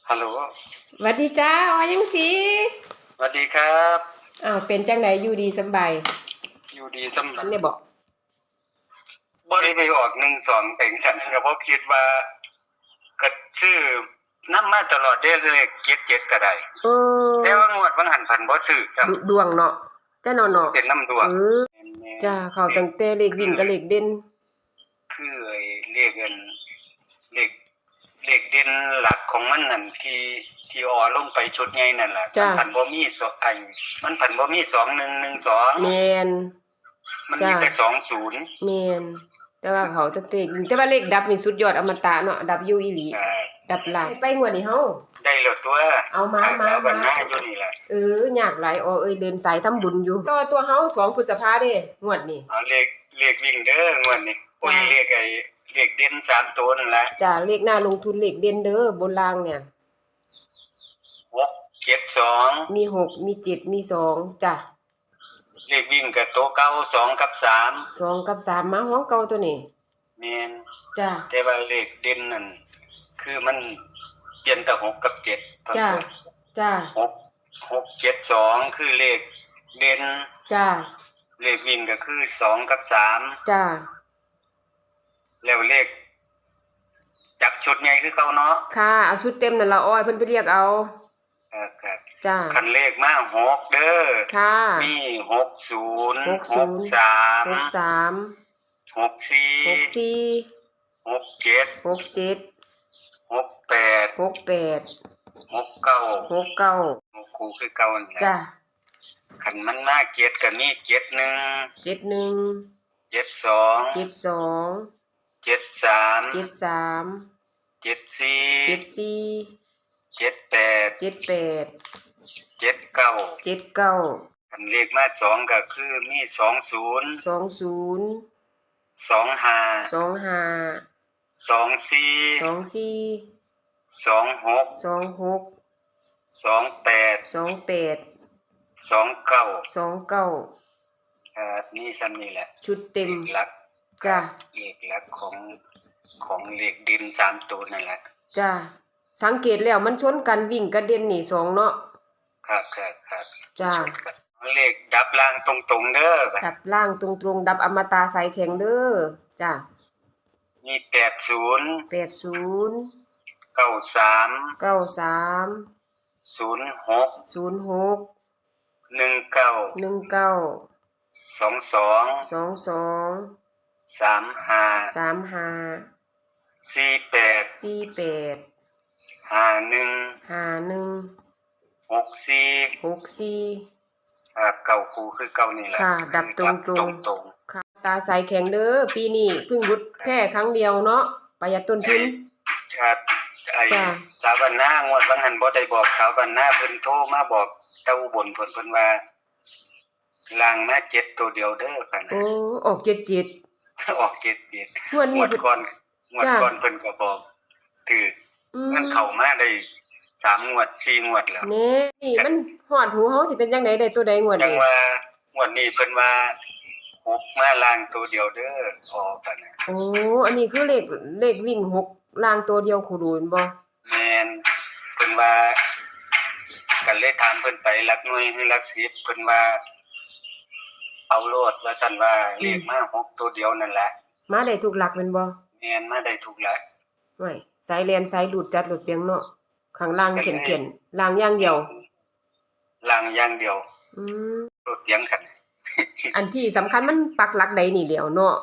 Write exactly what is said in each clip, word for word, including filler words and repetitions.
ฮัลโหล หวัดดีจ้า ออยังสี สวัสดีครับ อ้าว เป็นจังได อยู่ดีสำบาย อยู่ดีสำบาย เนี่ยบอก บ่ได้ไปออกหนึ่งสองเป็นสันก็บ่คิดว่า ก็ซื้อนำมาตลอดเด้ เลขเจ็ดเจ็ดก็ได้ เออ แต่ว่างวดบางหันพันบ่ซื้อครับ ดดวงเนาะ จ้าเนาะเนาะ เป็นนำดวง เออ จ้า เขาตั้งแต่เลขวิ่งกับเลขเด่น คือไอ้เลขอันเลขเลขเด่นหลักของมันนั่นที่ที่ออลงไปชุดใหญ่นั่นแหละ จ้ะ มันพันบ่มีสองไอ้มันพันบ่มีสองหนึ่งหนึ่งสอง แมน มันมี จ้ะ แต่สองศูนย์ แมน แต่ว่าเขาตั้งแต่เลขวิ่ง แต่ว่าเลขดับนี่สุดยอดอมตะเนาะ ดับอยู่อีหลี อ่า ดับหลาย ไปงวดนี้เฮา ได้แล้วตัว เอามา หสาว มา บ้านนา มา อยู่นี่แหละ เออ ยากหลาย ออเอ้ย เดินสายทำบุญอยู่ ต่อตัวเฮา สองพฤษภาเด้ งวดนี้ เอาเลขเลขวิ่งเด้องวดนี้ โอ้ย จ้ะ เลขไอ้เลขเด่นสามตัวนั่นแหละ จ้า เลขหน้าลงทุนเลขเด่นเด้อ บนล่างเนี่ย หกเจ็ดสอง มีหก มีเจ็ด มีสอง จ้ะ เลขวิ่งกับตัวเก่าสองกับสาม สองกับสาม มาห้องเก่าตัวนี้ แม่น จ้ะ แต่ว่าเลขเด่นนั่นคือมันเปลี่ยนแต่หกกับเจ็ดเท่า จ้ะ นั้น จ้ะ หกหกเจ็ดสองคือเลขเด่น จ้ะ เลขวิ่งก็คือสองกับสาม จ้ะ แล้วเลข จับชุดใหญ่คือเก่าเนาะ ค่ะ เอาชุดเต็มนั่นละอ้อย เพิ่นไปเรียกเอา ครับครับ จ้ะ คันเลขมาหกเด้อ ค่ะ มีหกศูนย์ หกศูนย์ หกสาม หกสาม หกสี่ หกสี่ หกเจ็ด หกเจ็ด หกแปด หกแปด หกเก้า หกเก้า หกคู่คือเก่านั่นแหละ จ้ะ คันมันมาเจ็ดก็มีเจ็ดหนึ่ง เจ็ดหนึ่ง เจ็ดสอง เจ็ดสอง เจ็ดสาม เจ็ดสาม เจ็ดสี่ เจ็ดสี่ เจ็ดแปด เจ็ดแปด เจ็ดเก้า เจ็ดเก้า คันเลขมาสองก็คือมีสองศูนย์ สองศูนย์ สองห้า สองห้า สองสี่ สองสี่ สองหก สองหก สองแปด สองแปด สองเก้า สองเก้า ครับนี่ซ้ำนี่แหละ ชุดเต็ม เลขหลัก จ้ะ เลขหลักของของเลขเด่นสามตัวนั่นแหละ จ้ะ สังเกตแล้วมันชนกันวิ่งกับเด่นนี่สองเนาะ ครับครับครับ จ้ะ เลขดับล่างตรงๆเด้อ ดับล่างตรงๆ ดับอมตะสายแข็งเด้อ จ้ะ มีแปดศูนย์ แปดศูนย์ เก้าสาม เก้าสาม ศูนย์หก ศูนย์หก หนึ่งเก้า หนึ่งเก้า สองสอง สองสอง สามห้า สามห้า สี่แปด สี่แปด ห้าหนึ่ง ห้าหนึ่ง หกสี่ หกสี่ ครับเก้าคู่คือเก้านี่แหละ ค่ะ คือ ดับตรงๆ ดับตรง ค่ะ ตาสายแข็งเด้อ ปีนี้เพิ่งหลุดแค่ครั้งเดียวเนาะ ประหยัดต้นทุน ๆครับไอ้ จ้ะ สาวบ้านนางวดวันหันบ่ได้บอกสาวบ้านนาเพิ่นโทรมาบอกเต้าอุบลเพิ่นเพิ่นว่าล่างมาเจ็ดตัวเดียวเด้อค่ะนะ โอ้ ออกเจ็ดเจ็ด ออกเจ็ดเจ็ด งวดนี้ งวดก่อนงวด จ้ะ ก่อนเพิ่นก็บอกถือ อืม มันเข้ามาได้สามงวดสี่งวดแล้ว แม่นี่มันฮอดหูเฮาสิเป็นจังได๋ ได้ตัวใด๋งวด จัง นี้ ว่างวดนี้เพิ่นว่าหกมาล่างตัวเดียวเด้อพอกันนะ โอ้ อันนี้คือเลข เลขวิ่งหกล่างตัวเดียวโคโลแม่นบ่ แม่นเพิ่นว่าก็เลยถามเพิ่นไปหลักหน่วยหรือหลักสิบเพิ่นว่า เอาโลดว่าซั่นว่า อืม เลขมาหกตัวเดียวนั่นแหละ มาได้ทุกหลักแม่นบ่ แม่นมาได้ทุกหลัก โอ้ย สายแล่นสายรูดจัดรูดเปียงเนาะ ข้างล่างแข็งๆ ล่างอย่างเดียว ล่างอย่างเดียว อืม โลดเปียงกัน อันที่สำคัญมันปักหลักใด๋นี่แหล้วเนาะ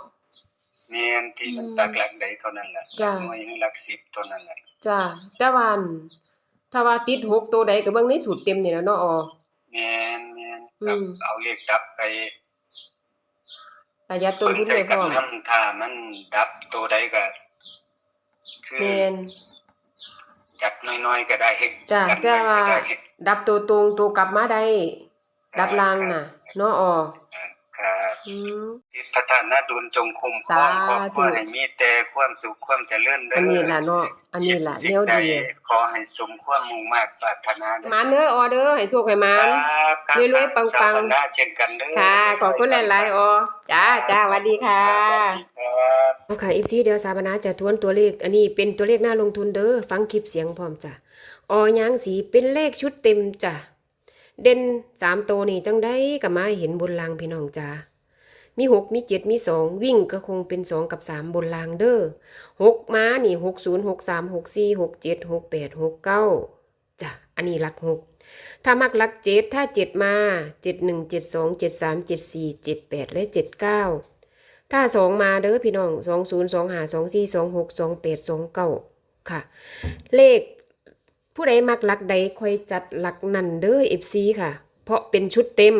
แม่นที่มัน อืม ปักหลักใดเท่านั้นแหละ จ้ะ หน่วยหรือหลักสิบเท่านั้นแหละ จ้ะ แต่ว่าอัน ถ้าว่าติดหกตัวใด๋ก็เบิ่งในสูตรเต็มนี่แหละเนาะ อ๋อ แม่นแม่น อืม กับเอาเลขดับไป ประหยัดต้นทุน เบิ่งใส่ ไว้พ กั ร้ น อม นำ ถ้ามันดับตัวใดก็ คือ แม่น จัดน้อยๆก็ได้ จ้ะ กัน แต่ว่า ไว้ก็ได้ ดับตัวตรงตัวกลับมาได้ ดับล่างน่ะ เนาะ อ๋อ ครับ อืม ทิศพระธาตุนาดูนจงคุ้มครอง สาธุ ครอบครัวให้มีแต่ความสุขความเจริญเด้อ อันนี้ล่ะเนาะ อันนี้ล่ะ สิ่ง แนว ใด ดี ขอให้สมความมุ่งมาดปรารถนาเด้อ หมานเด้อ ออเด้อ ให้โชคให้หมาน ครับครับ รวยๆปังๆ สาวบ้านนาเช่นกันเด้อ ค่ะ ขอบคุณหลายๆ ออ จ้า จ้า สวัสดีค่ะ ครับสวัสดีครับ เอาค่ะ เอฟซี เดี๋ยวสาวบ้านนาจะทวนตัวเลข อันนี้เป็นตัวเลขหน้าลงทุนเด้อ ฟังคลิปเสียงพร้อมจ้ะ ออยางสีเป็นเลขชุดเต็มจ้ะ เด่นสามตัวนี่จังได้ก็มาเห็นบนล่างพี่น้องจ้า มีหกมีเจ็ดมีสอง วิ่งก็คงเป็นสองกับสามบนล่างเด้อ หกมานี่หกศูนย์ หกสาม หกสี่ หกเจ็ด หกแปด หกเก้า จ้ะ อันนี้หลักหก ถ้ามักหลักเจ็ด ถ้าเจ็ดมา เจ็ดหนึ่ง เจ็ดสอง เจ็ดสาม เจ็ดสี่ เจ็ดแปด และเจ็ดเก้า ถ้าสองมาเด้อพี่น้อง สองศูนย์ สองห้า สองสี่ สองหก สองแปด สองเก้า ค่ะ เลข ผู้ใดมักหลักใดค่อยจัดหลักนั่นเด้อ เอฟซี ค่ะ เพราะเป็นชุดเต็ม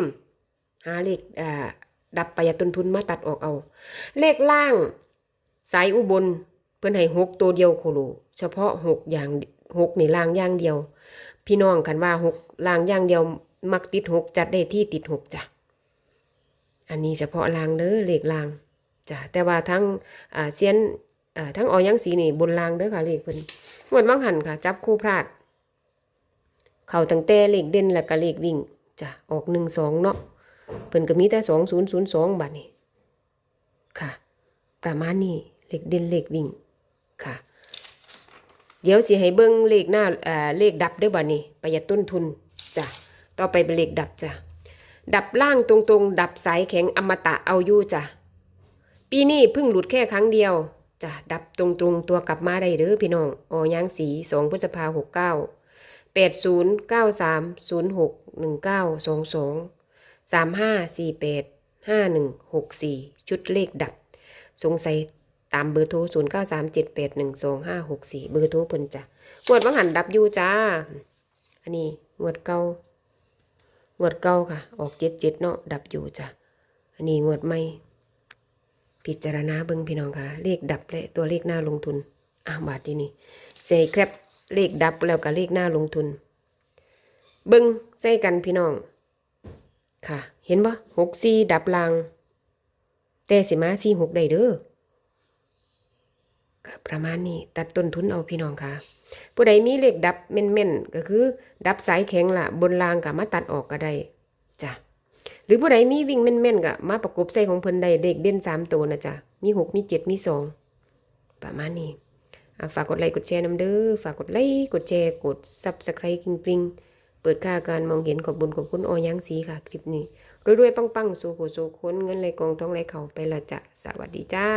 หาเลข อ่า ดับประหยัดต้นทุนมาตัดออกเอา เลขล่าง สายอุบล เพิ่นให้หกตัวเดียวโคโล เฉพาะหกอย่าง หกนี่ล่างอย่างเดียว พี่น้องคันว่าหกล่างอย่างเดียว มักติดหก จัดได้ที่ติดหกจ้ะ อันนี้เฉพาะล่างเด้อ เลขล่างจ้ะ แต่ว่าทั้ง อ่า เซียน อ่า ทั้งออยางสีนี่บนล่างเด้อค่ะ เลขเพิ่น งวดว่างหันค่ะ จับคู่พลาด เข้าตั้งแต่เลขเด่นแล้วก็เลขวิ่งจ้ะ ออกหนึ่งสองเนาะ เพิ่นก็มีแต่สองศูนย์ศูนย์สอง บัดนี้ ค่ะ ประมาณนี้ เลขเด่นเลขวิ่ง ค่ะ เดี๋ยวสิให้เบิ่งเลขหน้า เอ่อ เลขดับเด้อบัดนี้ ประหยัดต้นทุนจ้ะ ต่อไปเป็นเลขดับจ้ะ ดับล่างตรงๆ ดับสายแข็งอมตะเอาอยู่จ้ะ ปีนี้เพิ่งหลุดแค่ครั้งเดียวจ้ะ ดับตรงๆ ตัวกลับมาได้เด้อพี่น้อง ออยางสี สองพฤษภา หกเก้า แปดศูนย์ เก้าสาม ศูนย์หก หนึ่งเก้า สองสอง สามห้า สี่แปด ห้าหนึ่ง หกสี่ ชุดเลขดับ สงสัยตามเบอร์โทร ศูนย์เก้าสามเจ็ดแปดหนึ่งสองห้าหกสี่ เบอร์โทรเพิ่นจ้ะ งวดว่างหันดับอยู่จ้า อันนี้งวดเก่า งวดเก่าค่ะ ออกเจ็ดเจ็ดเนาะ ดับอยู่จ้ะ อันนี้งวดใหม่ พิจารณาเบิ่งพี่น้องค่ะ เลขดับและตัวเลขน่าลงทุน อ่ะ บาดทีนี้ ใส่แคปเลขดับแล้วก็เลขน่าลงทุน เบิ่งใส่กันพี่น้อง ค่ะ เห็นบ่ หกสี่ ดับล่าง แต่สิมา สี่หก ได้เด้อ ก็ประมาณนี้ ตัดต้นทุนเอาพี่น้องค่ะ ผู้ใดมีเลขดับแม่นๆ ก็คือดับสายแข็งล่ะ บนล่างก็มาตัดออกก็ได้จ้ะ หรือผู้ใดมีวิ่งแม่นๆ ก็มาประกบใส่ของเพิ่นได้ เลขเด่นสามตัวนะจ้ะ มีหก มีเจ็ด มีสอง ประมาณนี้ อ่ะ ฝากกดไลค์กดแชร์นำเด้อ ฝากกดไลค์กดแชร์ กด Subscribe กริ๊งกริ๊ง เปิดค่าการมองเห็น ขอบบุญขอบคุณออยางสีค่ะ คลิปนี้ รวยๆ ปังๆ สู่ผู้สู่คน เงินไหลกองทองไหลเข้าไปละจ้ะ สวัสดีจ้า